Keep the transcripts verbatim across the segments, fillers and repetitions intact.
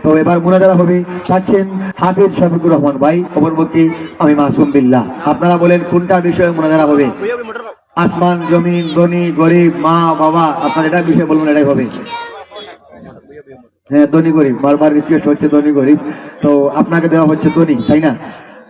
তো এবার মোনাজারা হবে, চাচ্ছেন হাফিজ শফিকুর রহমান ভাই, অপরপক্ষে আমি মাসুম বিল্লাহ। আপনারা বলেন কোনটা বিষয়ে মোনাজারা হবে? আসমান, জমিন, ধনী, গরিব, মা, বাবা, আপনারা এটা বিষয়ে বলবেন, এটাই হবে। হ্যাঁ, ধনী গরিব, বারবার রিকোয়েস্ট হচ্ছে ধনী গরিব। তো আপনাকে দেওয়া হচ্ছে ধনী, তাই না?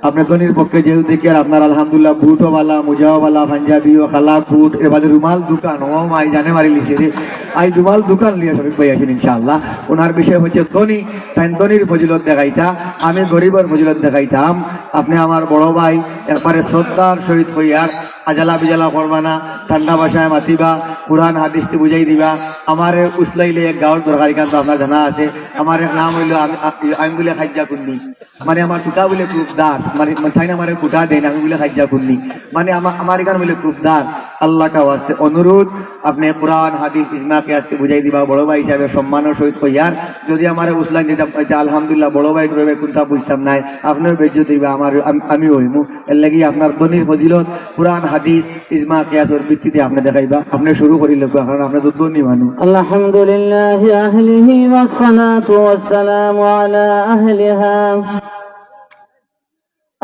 আপনি ধনীর পক্ষে যেহেতু দেখি, আর আপনার আলহামদুলিল্লাহ বুটও বালা, মোজাও বালা, পাঞ্জাবিও কালা, বুট, এর বাদে রুমাল দুখান, ও মাই জানে মারি লিছে রে। আই রুমাল দুখান লিয়া শফিক ভাই আছেন ইনশাআল্লাহ। ওনার বিষয় হচ্ছে ধনী, তাই ধনীর ফজিলত দেখাইতা, আমি গরিবর ফজিলত দেখাইতাম। আপনি আমার বড় ভাই, একবারে শ্রদ্ধার সহিত কইয়ার, আজালা বিজালা করবা না, ঠান্ডা ভাষায় মাতিবা, কোরআন হাদিস দি বুঝাই দিবা। আমারে উসলাইলে এক গাঁওর দরকারি কাম তো আপনার জানা আছে। আমার এক নাম হইলো আমি, আমি বলে খাইজা কুন্নি, মানে আমার টুটা বলে খুব দাস, মানে মানে তাই না, আমারে কুটা দেন, আমি বলে খাইজা কুন্নি, মানে আমার আমার এখানে বলে খুব দাস। আল্লাহ কা ওয়াস্তে অনুরোধ, আপনি কোরআন হাদিস ইজমা কিয়াস দি বুঝাই দিবা, বড় ভাই হিসাবে সম্মানর সহিত কইয়ার। যদি আমারে উসলাইন দিতাম, কইতা, "আলহামদুলিল্লাহ, বড় ভাই, বড় ভাই, কোনটা বুঝতাম নাই, আপনিও বেজ্জত দিবা, আমার আমি, আমিও হইমু।" এর লাগি আপনার ধনীর ফজিলত কোরআন হাদিস ইজমা কিয়াসর ভিত্তিতে আপনি দেখাইবা, আপনি শুরু করিলে, কারণ আপনি তো ধনী মানুষ। الحمد لله أهله والصلاة والسلام على أهلها.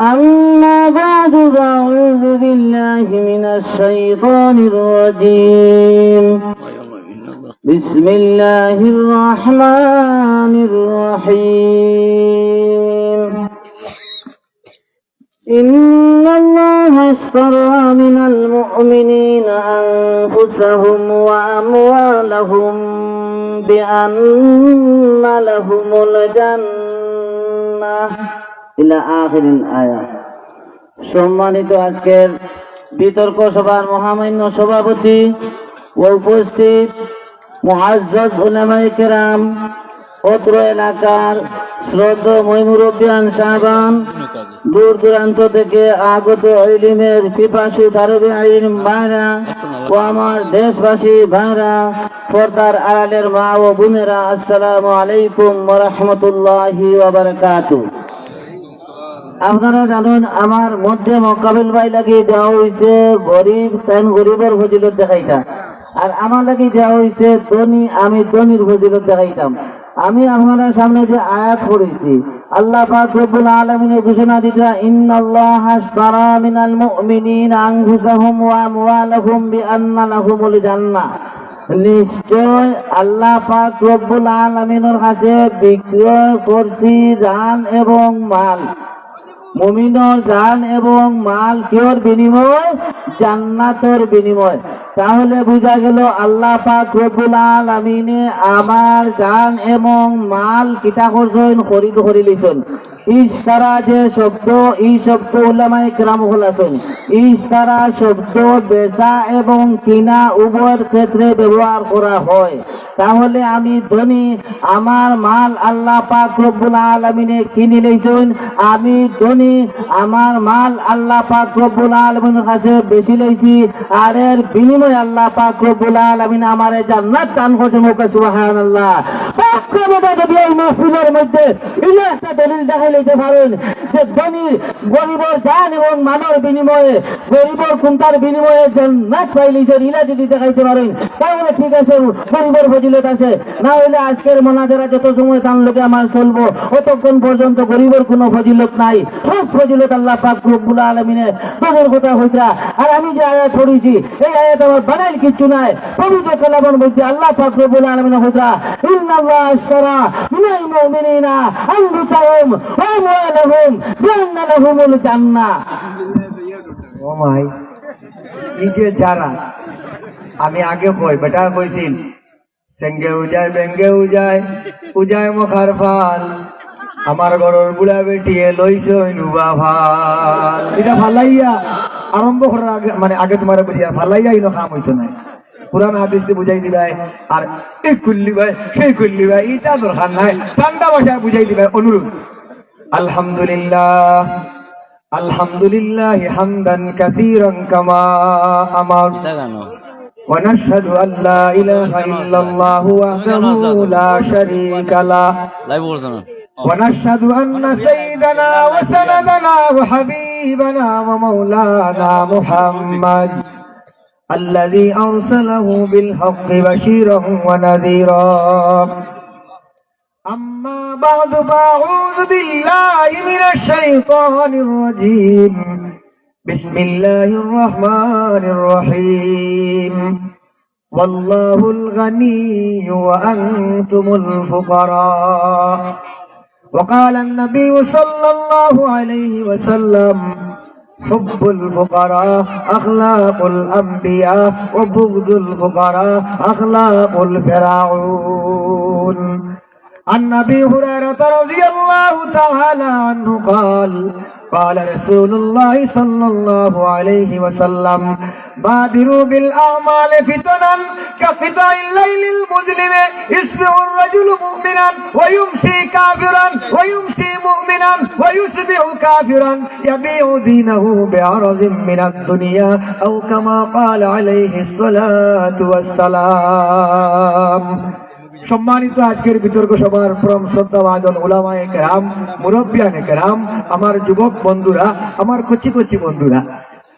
أما بعد، فأعوذ بالله من الشيطان الرجيم. بسم الله الرحمن الرحيم. إن الله اشترى من المؤمنين أنفسهم وأموالهم بأن لهم الجنة. إلى آخر الآية. সম্মানিত আজকের বিতর্ক সভার মহামান্য সভাপতি ও উপস্থিত মুআজ্জাজ উলামায়ে কেরাম, অত্র এলাকার শ্রদ্ধেয় মুরব্বিয়ান সাহেবান, দূর দূরান্ত থেকে আগত ইলিমের পিপাসু তালেবে ইলিম ভাইরা ও আমার দেশবাসী ভাইরা, পর্দার আড়ালের মা ও বোনেরা, আসসালামু আলাইকুম ওয়া রাহমাতুল্লাহি ওয়া বারাকাতুহু। আপনারা জানেন, আমার মধ্যে মকাবিল ভাই লাগি দেওয়া হইছে গরিব, তাইন গরিবর ফজিলত দেখাইতা, আর আমার লাগি দেওয়া হইছে ধনী, আমি ধনীর ফজিলত দেখাইতাম। আমি আপনারা সামনে যে আয়াত পড়েছি, আল্লাহ পাক রব্বুল আলামিনে ঘোষণা দিতা, "ইন্নাল্লাহা আশতারা মিনাল মুমিনিনা আনফুসাহুম ওয়া আমওয়ালাহুম বিআন্না লাহুমুল জান্নাহ।" নিশ্চয় আল্লাহ পাক রব্বুল আলামিনের কাছে বিক্রয় করছি জান এবং মাল। মুমিনর জান এবং মাল কিয়র বিনিময়? জান্নাতর বিনিময়। তাহলে বুঝা গেল আল্লাহ পাক রব্বুল আলামিনে আমার জান এবং মাল কিতা করছইন? খরিদ করি লিছইন। ইশতারা যে শব্দ, এই শব্দ উলামায়ে কেরাম অকল আছইন, ইশতারা শব্দ বেচা এবং কিনা উভয়ের ক্ষেত্রে ব্যবহার করা হয়। তাহলে আমি ধনী, আমার মাল আল্লাহ পাক রব্বুল আলামিনে কিনি লইছইন, আমি ধনী, আমার মাল আল্লাহ পাক রব্বুল আলামিনের কাছে বেচি লইছি, আর এর বিনিময়ে আল্লাহ পাক রব্বুল আলামিন আমারে জান্নাত দান করছইন। সুবহানাল্লাহ। পাক্কা বেটা যদি এই মাহফিলের মধ্যে ইলা একটা দলিল দেখাই লইতে পারেন যে ধনী গরিবর জান এবং মালর বিনিময়ে, গরিবর কুনটার বিনিময়ে জান্নাত পাইলিছে, ইলা যদি দেখাইতে পারেন, তাহলে ঠিক আছে, গরিবর ফজিলত আছে। না হইলে আজকের মোনাজারা যত সময় তান লগে আমার চলবো, অতক্ষণ পর্যন্ত গরিবর কোনো ফজিলত নাই। সব ফজিলত আল্লাহ পাক রব্বুল আলামিনে দোষের কথা হইতরা। আর আমি যে আয়াত পড়ছি, এই আয়াত আমার বানাইল কিচ্ছু নাই। পবিত্র কালামের মধ্যে আল্লাহ পাক রব্বুল আলামিনে হইতরা, "ইন্নাল্লাহা আশতারা মিনাল মুমিনিনা আনফুসাহুম ওয়া আমওয়ালাহুম বিআন্না লাহুমুল জান্নাহ।" ও মাই, এই যে যারা, আমি আগে কই, বেটা কইছিল, "সেঙ্গে উজায়, বেঙ্গে উজায়, উজায় মুখার ফাল। আমার ঘরর বুড়া বেটিয়ে লইছইন উবা ফাল।" এটা ফালাইয়া আরম্ভ করার আগে, মানে, আগে তোমার বুঝিয়া ফালাইয়া ইনো কাম হইতো না। কোরআন হাদিস দি বুঝাই দিবায়, আর এই করলি ভাই, সেই করলি ভাই, এটা দরকার নাই। ঠান্ডা ভাষায় বুঝাই দিবায়, অনুরোধ। আলহামদুলিল্লাহ, আলহামদুলিল্লাহ হামদান কাসীরান কামা আমার। ونشهد أن لا إله إلا الله وحده لا شريك له. ونشهد أن سيدنا وسندنا وحبيبنا ومولانا محمد الذي أرسله بالحق بشيرا ونذيرا. أما بعد فأعوذ بالله من الشيطان الرجيم. بسم الله الرحمن الرحيم. والله الغني وأنتم الفقراء. وقال النبي صلى الله عليه وسلم: حب الفقراء أخلاق الأنبياء، وبغض الفقراء أخلاق الفرعون. عن أبي هريرة رضي الله تعالى عنه قال: قال رسول الله صلى الله عليه وسلم: بادروا بالأعمال فتنا كقطع الليل المظلم، يصبح الرجل مؤمنا ويمسي كافرا، ويمسي مؤمنا ويصبح كافرا، يبيع دينه بعرض من الدنيا، أو كما قال عليه الصلاة والسلام. সম্মানিত আজকের বিতর্ক সভার পরম শ্রদ্ধাভাজন উলামায়ে কেরাম, মুরব্বিয়ানে কেরাম, আমার যুবক বন্ধুরা, আমার কচি কচি বন্ধুরা,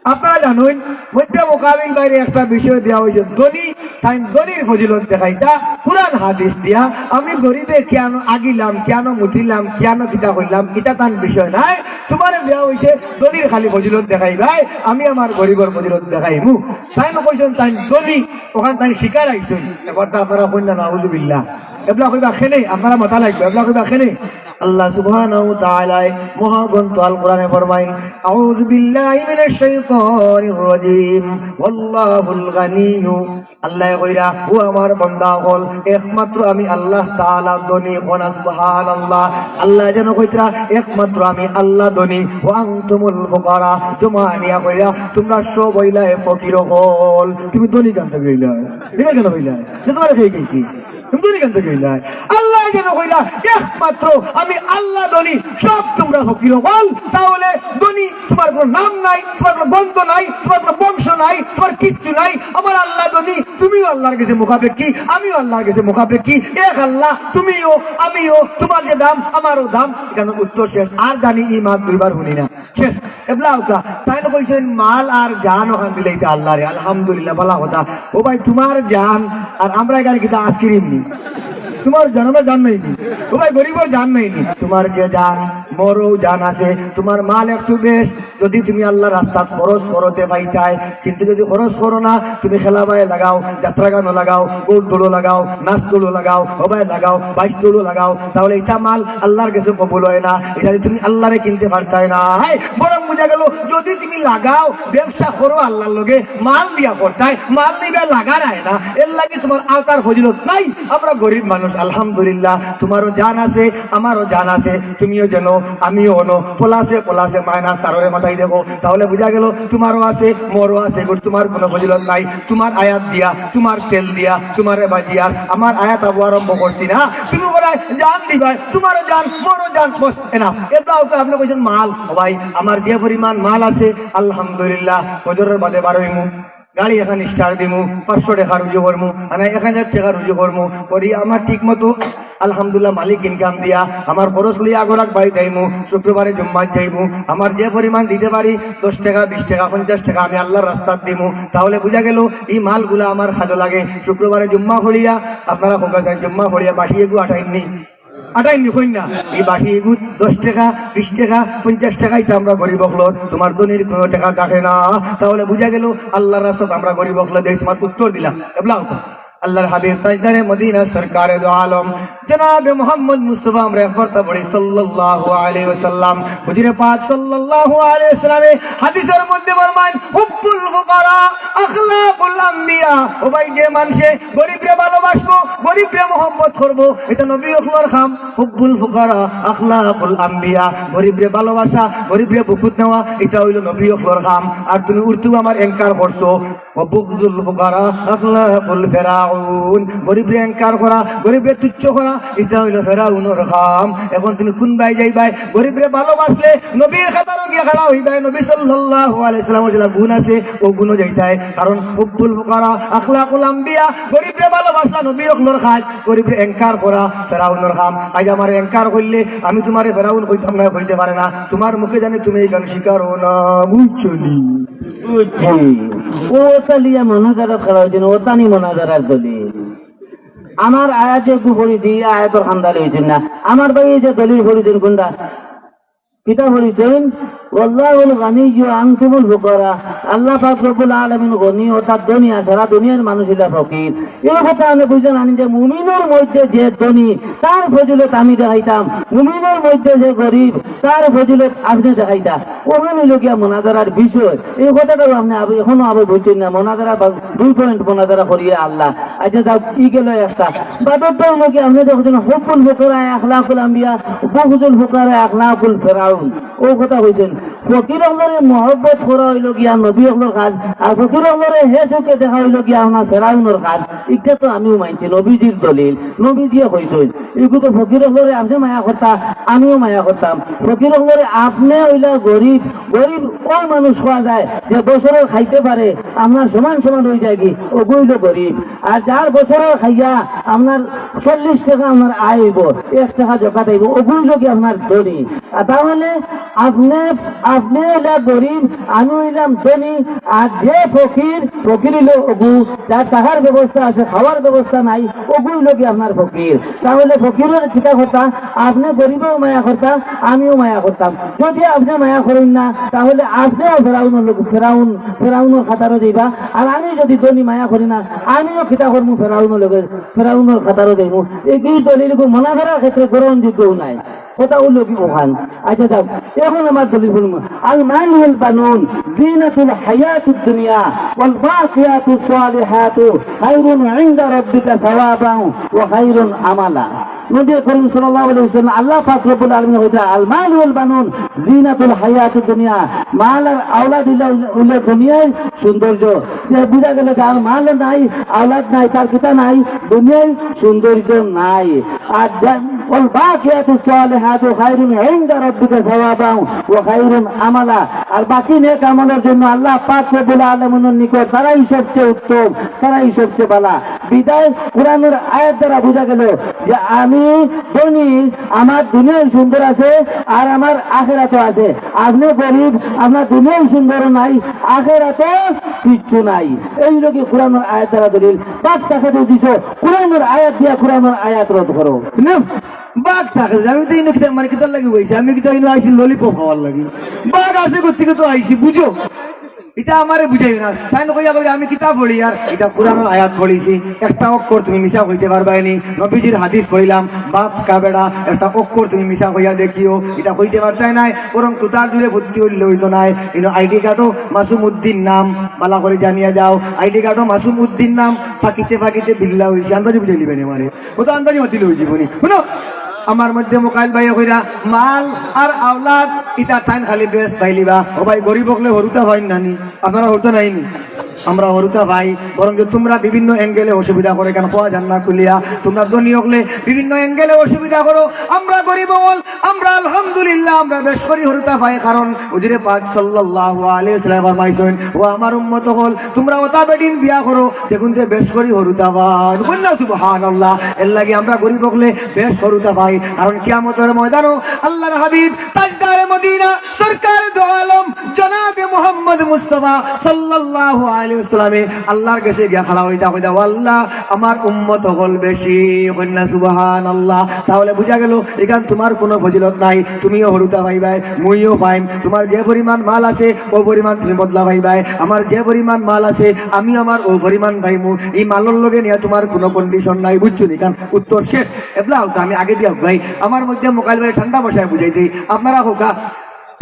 আপনারা জানইন, মধ্যে মোকাবিল বাইরে একটা বিষয় দেওয়া অইছে, ধনী, তাইন ধনীর ফজিলত দেখাইতা, কোরআন হাদিস দিয়া। আমি গরিবে কিয়ানো আগিলাম, কিয়ানো মুতিলাম, কিয়ানো কিতা কইলাম, ইটা তান বিষয় নায়। তুমারে দেওয়া অইছে ধনীর খালি ফজিলত দেখাইবায়, আমি আমার গরিবর ফজিলত দেখাইমু। তাইন কইছইন তাইন ধনী, অখান তাইন স্বীকার আইছইন। একবার তো আপনারা কইন না, নাউজুবিল্লাহ। এবলা কইবা কেনে, আপনারা মাতা লাগবো, এবলা কইবা কেনে। আল্লাহ সুবহানাহু ওয়া তাআলায় মহাগ্রন্থ আল কোরআনে ফরমাইন, أعوذ بالله من الشيطان الرجيم، والله الغني। আল্লায় কইরা, ও আমার বান্দা অকল, একমাত্র আমি আল্লাহ তাআলা ধনী। কইন সুবহানাল্লাহ। আল্লায় যেন কইতরা, একমাত্র আমি আল্লাহ ধনী। وأنتم الفقراء। জমা আনিয়া কইরা, তুমরা সব অইলায় ফকির অকল। তুমি ধনী কান থাকি অইলায়? ইটা কেনে অইলায়? যে তুমারে খেয়ে গেছি। তুমি ধনী কান থাকি অইলায়? আল্লায় যেন কইরা, একমাত্র আমি আল্লাহ ধনী, সব তুমরা ফকির অকল। তাহলে ধনী, তুমার কোনো নাম নাই, তুমার কোনো গন্ধ নাই, তুমার কোনো বংশ নাই, তুমার কিচ্ছু নাই। আমার আল্লাহ ধনী, তুমিও আল্লাহর গেছে মুখাপেক্ষী, আমিও আল্লাহর গেছে মুখাপেক্ষী। এক আল্লাহ, তুমিও, আমিও, তুমার যে দাম, আমারও দাম। ইখানো উত্তর শেষ। আর জানি ই মাত দুইবার হুনি না। শেষ। এবলা অউকা, তাইন কইছইন মাল আর জান অখান দিলাইতা আল্লাহরে। আলহামদুলিল্লাহ, ভালা কথা। ও ভাই, তুমার জান আর আমরা ইখান কিতা আইসক্রিম নি? তুমার জান, আমরা জান নাই নি? ও ভাই, গরিবর জান নাই নি? তুমার যে জান, মোরও জান আছে। তুমার মাল একটু বেশ, যদি তুমি আল্লাহর রাস্তাত খরচ করতে পাইতায়, কিন্তু যদি খরচ করো না, তুমি খেলা বায় লাগাও, যাত্রা গানও লাগাও, গৌর দৌড়ও লাগাও, নাচ দৌড়ও লাগাও, হবায় লাগাও, বাইশ দৌড়ও লাগাও, তাহলে ইটা মাল আল্লাহর গেছে কবুল অয় না। ইটা দিয়া তুমি আল্লাহরে কিনতে পারতায় না। হায়, বরং বুঝা গেল, যদি তুমি লাগাও, ব্যবসা করো আল্লাহর লগে, মাল দিয়া করতায়, মাল নিবায় লাগার আয় না, এর লাগি তুমার আতার ফজিলত নাই। আমরা গরিব মানুষ, আলহামদুলিল্লাহ, তুমারও জান আছে, আমারও জান আছে, তুমিও যেন, আমিও অনো, পলাশে পলাশে মায়না সাররে মাতাই দেবো, তাহলে বুঝা গেল তুমারও আছে, মোরও আছে, গো, তুমার কোনো ফজিলত নাই। তুমার আয়াত দিয়া, তুমার তেল দিয়া, তুমারে বাজিয়ার, আমার আয়াত আবু আরম্ভ করছি না, তুমি বলে জান দিবায়, তুমারও জান, মোরও জান, বস, এনা। এরপর আপনি কইছেন মাল, ও ভাই, আমার যে পরিমাণ মাল আছে, আলহামদুলিল্লাহ, ফজরের বাদে বারোইমু, গাড়ি এখান স্টার্ট দিমু, পাঁচশো টেকা রুজি করমু, আনা এক হাজার টেকা রুজি করমু, করি আমার ঠিক মতো আলহামদুলিল্লাহ মালিক ইনকাম দিয়া আমার খরচ লইয়া আগরাক বাড়ি যাইমু, শুক্রবারে জুম্মাত যাইমু, আমার যে পরিমাণ দিতে পারি দশ টেকা, বিশ টেকা, পঞ্চাশ টেকা আমি আল্লাহর রাস্তাত দিমু, তাহলে বুঝা গেল ই মালগুলা আমার কাজো লাগে। শুক্রবারে জুম্মা পড়িয়া, আপনারা কউক্কা চাইন, জুম্মা পড়িয়া বাটি এগু আটাইননি, আটাইননি কইন না, ই বাটি এগু দশ টেকা, বিশ টেকা, পঞ্চাশ টেকা, ইটা আমরা গরিব অকলর, তুমার ধনীর কোনো টেকা থাকে না। তাহলে বুঝা গেল আল্লাহর রাস্তাত আমরা গরিব অকলে দেই, তুমার উত্তর দিলাম। এবলা অউকা। আল্লাহর হাবিব তাজদারে মদিনা সরকারে দো আলম জনাবে মুহাম্মদ মুস্তাফা আমরা একবার তা পড়ি সাল্লাল্লাহু আলাইহি ওয়াসাল্লাম। হুজুরে পাক সাল্লাল্লাহু আলাইহি ওয়াসাল্লামে হাদিসের মধ্যে ফরমাইন, "হুব্বুল ফুকারা আখলাকুল আম্বিয়া।" ও ভাই, যে মানষে গরিবরে ভালোবাসবো, গরিবরে মহব্বত করবো, ইটা নবী অকলর কাম। হুব্বুল ফুকারা আখলাকুল আম্বিয়া, গরিবরে ভালোবাসা, গরিবরে বুকুত নেওয়া, ইটা অইলো নবী অকলর কাম। আর তুমি উর্দু আমার এনকার করছো, ওয়া বুগজুল ফুকারা আখলাকুল ফেরাউন। গরিবরে এনকার করা, গরিবরে তুচ্ছ করা, ইটা অইলো ফেরাউনর কাম। এখন তুমি কুনবায় যাইবায়? গরিবরে ভালোবাসলে নবীর কাতারো গিয়া খাড়া অইবায়। নবী সাল্লাল্লাহু আলাইহি ওয়াসাল্লামর যেলা গুণ আছে, অউ গুণো যাইতায়। কারণ হুব্বুল ফুকারা আখলাকুল আম্বিয়া, গরিবরে ভালোবাসলা নবী অকলর কাজ, গরিবরে এনকার করা ফেরাউনর কাম। আইজ আমারে এনকার করলে আমি তুমারে ফেরাউন কইতাম না, কইতে পারে না। তুমার মুখে জানি তুমি ইখান স্বীকার অও না, বুঝছো নি? বুঝছি। ও তালিয়া মনাজারা খাড়া অইছে না, ও তানি মনাজারার দলিল। আমার আয়াত যে একটু পড়ছি, এই আয়াতর খান্দালি হইছেন না। আমার ভাই এই যে দলিল পড়ছেন কোনটা? কিতা পড়ছেন? "ওয়াল্লাহুল গানিয়্যু আনতুমুল ফুকারা।" আল্লাহ পাক রব্বুল আলামিন গনি, অর্থাৎ ধনী, আর সারা দুনিয়ার মানুষ ইলা ফকির। এই কথা আপনে বুঝলেন আনি যে মুমিনর মধ্যে যে ধনী, তার ফজিলত আমি দেখাইতাম, মুমিনর মধ্যে যে গরিব, তার ফজিলত আপনে দেখাইতা। ওখানে হইল গিয়া মোনাজারার বিষয়। এই কথাটাও আপনে আব-, এখনো আবার বুঝছেন না। মোনাজারা বা দুই পয়েন্ট মোনাজারা করিয়া আল্লাহ। আচ্ছা, যাও, ই গেল একটা। বাদরটা হইল কি, আপনে দেখছেন, হুব্বুল ফুকারা আখলাকুল আম্বিয়া, বুগজুল ফুকারা আখলাকুল ফেরাউন। ও কথা কইছেন, ফকির অকলরে মহব্বত করা হইল গিয়া নবী অকলর কাজ, আর ফকির অকলরে হে চোখে দেখা হইল গিয়া আপনার ফেরাউনর কাজ। ইটা তো আমিও মানছি, নবীজির দলিল, নবীজিয়ে কইছেন। এগু তো ফকির অকলরে আপনে মায়া করতা, আমিও মায়া করতাম। ফকির অকলরে আপনে হইলা গরিব, গরিব ওই মানুষ পাওয়া যায় যে বছরর খাইতে পারে, আপনার সমান সমান হয়ে যায় কি, ওগু হইল গরিব। আর যার বছরর খাইয়া আপনার চল্লিশ টাকা আপনার আয় হইব, এক টাকা জকাত আইব, ওগু হইল কি আপনার ধনী। আর তাহলে আপনে, আপনে হইলা গরিব, আমি হইলাম ধনী, আর যে ফকির, ফকির হইল ওগু, যার থাকার ব্যবস্থা আছে, খাওয়ার ব্যবস্থা নাই, ওগু হইল কি আপনার ফকির। তাহলে ফকিরর কিতা কথা, আপনে গরিবও মায়া করতা, আমিও মায়া করতাম। যদি আপনে মায়া করেন না, তাহলে আপনেও ফেরাউনর লগে, ফেরাউন, ফেরাউনর খাতারও যাইবা। আর আমি যদি ধনী মায়া করি না, আমিও কিতা করমু ফেরাউনর লগে, ফেরাউনর খাতারও যাইমু। এই দুই দলিল মোনাজারার ক্ষেত্রে গ্রহণযোগ্য নাই। কথা হইল কি ওখান? আচ্ছা, যাও, এখন আমার দলিল বলবো। আল মাল ওয়াল বানুন জিনাতুল হায়াতুদ দুনিয়া ওয়াল বাকিয়াতুস সালিহাতু খায়রুন ইনদা রাব্বিকা সাওয়াবান ওয়া খায়রুন আমালা। নবী করিম সাল্লাল্লাহু আলাইহি ওয়াসাল্লাম, আল্লাহ পাক রব্বুল আলামিন কইতা, "আল মাল ওয়াল বানুন জিনাতুল হায়াতুদ দুনিয়া।" মাল আর আওলাদ হইল, হইল দুনিয়ার সৌন্দর্য। যে বুঝা গেল যার মাল নাই, আওলাদ নাই, তার কিতা নাই, দুনিয়ার সৌন্দর্য নাই। আর যে, "ওয়াল বাকিয়াতুস সালিহাতু খায়রুন ইনদা রাব্বিকা সাওয়াবান ওয়া খায়রুন আমালা।" আর বাকি নেক আমলের জন্য আল্লাহ পাক রব্বুল আলামিনের নিকট তারাই সবচেয়ে উত্তম, তারাই সবচেয়ে ভালা। বিদায় কোরআনের আয়াত দ্বারা বুঝা গেল যে আমি ধনী, আমার দুনিয়ায় সুন্দর আছে, আর আমার আখেরাতও আছে। আপনে গরিব, আপনার দুনিয়ায় সুন্দর নাই, আখেরাতও কিচ্ছু নাই। এই লোকে কোরআনের আয়াত দ্বারা দলিল। বাদ তাকে তো দিছ, কোরআনের আয়াত দিয়া কোরআনের আয়াত রদ করো। না, বাদ থাকে যে আমি তো ইনো কিতা, মানে, কিতার লাগি বইছি? আমি কিতা ইনো আইছি ললিপপ খাওয়ার লাগি? বাদ আছে কোথেকে তো আইছি, বুঝো। ইটা আমারে বুঝাইও না। তাইন কইয়া কইরা আমি কিতা পড়ি আর ইটা কোরআনর আয়াত পড়িছি। একটা অক্ষর তুমি মিছা কইতে পারবায় নি। নবীজির হাদিস কইলাম, বাদ কা বেড়া, একটা অক্ষর তুমি মিছা কইয়া দেখিও, ইটা কইতে পারতায় নায়। বরং তুতার দূরে ভর্তি হইলে হইতো নায়। ইনো আইডি কার্ডও মাসুম উদ্দিন নাম, বালা করে জানিয়া যাও। আইডি কার্ডও মাসুম উদ্দিন নাম, ফাঁকিতে ফাঁকিতে বিল্লা হইছে। আন্দাজি বুঝাই নিবে নি আমারে। ও তো আন্দাজি মাতিলে হয়ে জীবনী। শুনো, আমার মধ্যে মোকাইল ভাই কইরা, মাল আর আওলাদ, ইটা তাইন খালি বেশ পাইলিবা। ও ভাই, গরিব হকলে হরুতা পাইন নানি, আপনারা হরুতা নাইনি, আমরা হরুতা ভাই। বরং যে তোমরা বিভিন্ন অ্যাঙ্গেলে অসুবিধা করে, কেন কওয়া যান না খুলিয়া, তোমরা ধনী হকলে বিভিন্ন অ্যাঙ্গেলে অসুবিধা করো, আমরা গরিব হকল, আমরা আলহামদুলিল্লাহ, আমরা বেশ করি হরুতা পাই, কারণ হুজুরে পাক সাল্লাল্লাহু আলাইহি ওয়াসাল্লাম ফরমাইছেন, "ও আমার উম্মত হকল, তোমরা ওতা বেটিন বিয়া করো, দেখুন যে বেশ করি হরুতা পাই।" বলুন না সুবহানাল্লাহ। এর লাগি আমরা গরিব হকলে বেশ হরুতা পাই, কারণ কিয়ামতের ময়দানও আল্লাহর হাবিব তাজদারে মদিনা সরকার দো আলম জনাবে মুহাম্মদ মুস্তাফা সাল্লাল্লাহু আলাইহি ওয়াসাল্লামে আল্লাহর গেছে গিয়া খাড়া হইতা, কইতা, "ও আল্লাহ, আমার উম্মত হকল বেশি।" কইন না সুবহানাল্লাহ। তাহলে বুঝা গেল, এখান তোমার কোনো ফজিলত নাই, তুমিও হরুতা পাইবায়, মুইও পাইম। তোমার যে পরিমাণ মাল আছে, ও পরিমাণ তুমি বদলা পাইবায়। আমার যে পরিমাণ মাল আছে, আমি আমার ও পরিমাণ পাইমু। এই মালর লগে নিয়া তোমার কোনো কন্ডিশন নাই, বুঝছো নি? কারণ উত্তর শেষ। এবলা হোক, আমি আগে দিয়া ভাই, আমার মধ্যে মোকাইল ভাই ঠান্ডা ভাষায় বুঝাই দেই, আপনারা হোকা।